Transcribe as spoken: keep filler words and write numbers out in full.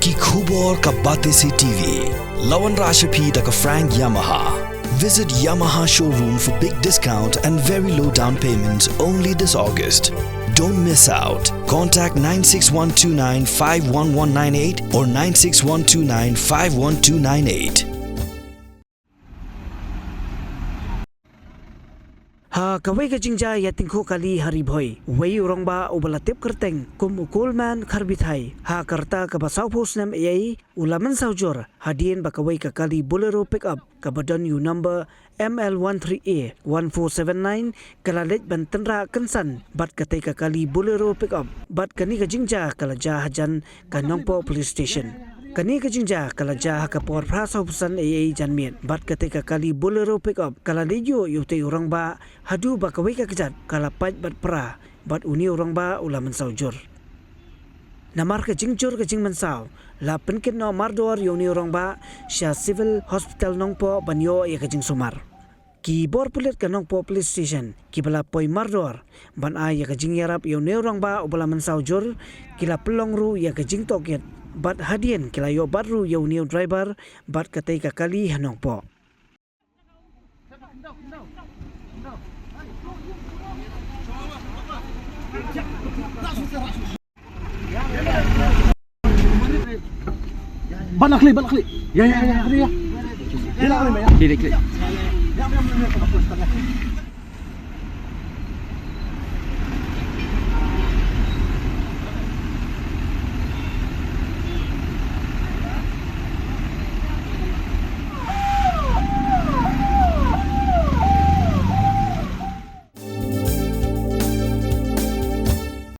Ki khubor ka Batesi T V. La wanrah sha phi da ka Frank Yamaha. Visit Yamaha showroom for big discount and very low down payment only this August. Don't miss out. Contact nine six one two nine five one one nine eight or nine six one two nine five one two nine eight. Ha kawei ka jingjia ïatyngkhuh kali ha Ri Bhoi, uwei u rangbah uba la tip kyrteng kum u Coleman Kharbithai, ha ka rta kaba sawphew snem eiei, u la mynsaw jur hadien ba kawei ka kali Bolero pickup kaba don ïa u number M L one three A one four seven nine ka la leit ban tynrah kynsan bad katei ka kali Bolero pickup. Bad kane ka jingjia ka la jia hajan ka Nongpoh Police Station. Kane ka jingjia ka la jia ha ka por phra sawphew san eiei janmiet, bad katei ka kali Bolero pickup ka la leit ïuh ïa utei u rangbah haduh ba kawei ka kjat ka la pait bad pra, bad une u rangbah u la mynsaw jur. Namar ka jingjur ka jingmynsaw, la pynkit noh mardor ïa une u rangbah sha Civil Hospital Nongpoh ban ïoh ïa ka jingsumar. Ki bor pulit ka Nongpoh Police Station kiba la poi mardor ban ai ïa ka jingïarap ïa une u rangbah uba la mynsaw jur, ki la pynlong ruh ïa ka jingtohkit, bad hadien ki la ïoh bat ruh ïa une u driver bad katei ka kali ha Nongpoh. Ban akhli, ban akhli. Ya, ya, ya, ya, ya. Ya, ya, ya, ya. Klik, klik. Ya, ya, ya, ya.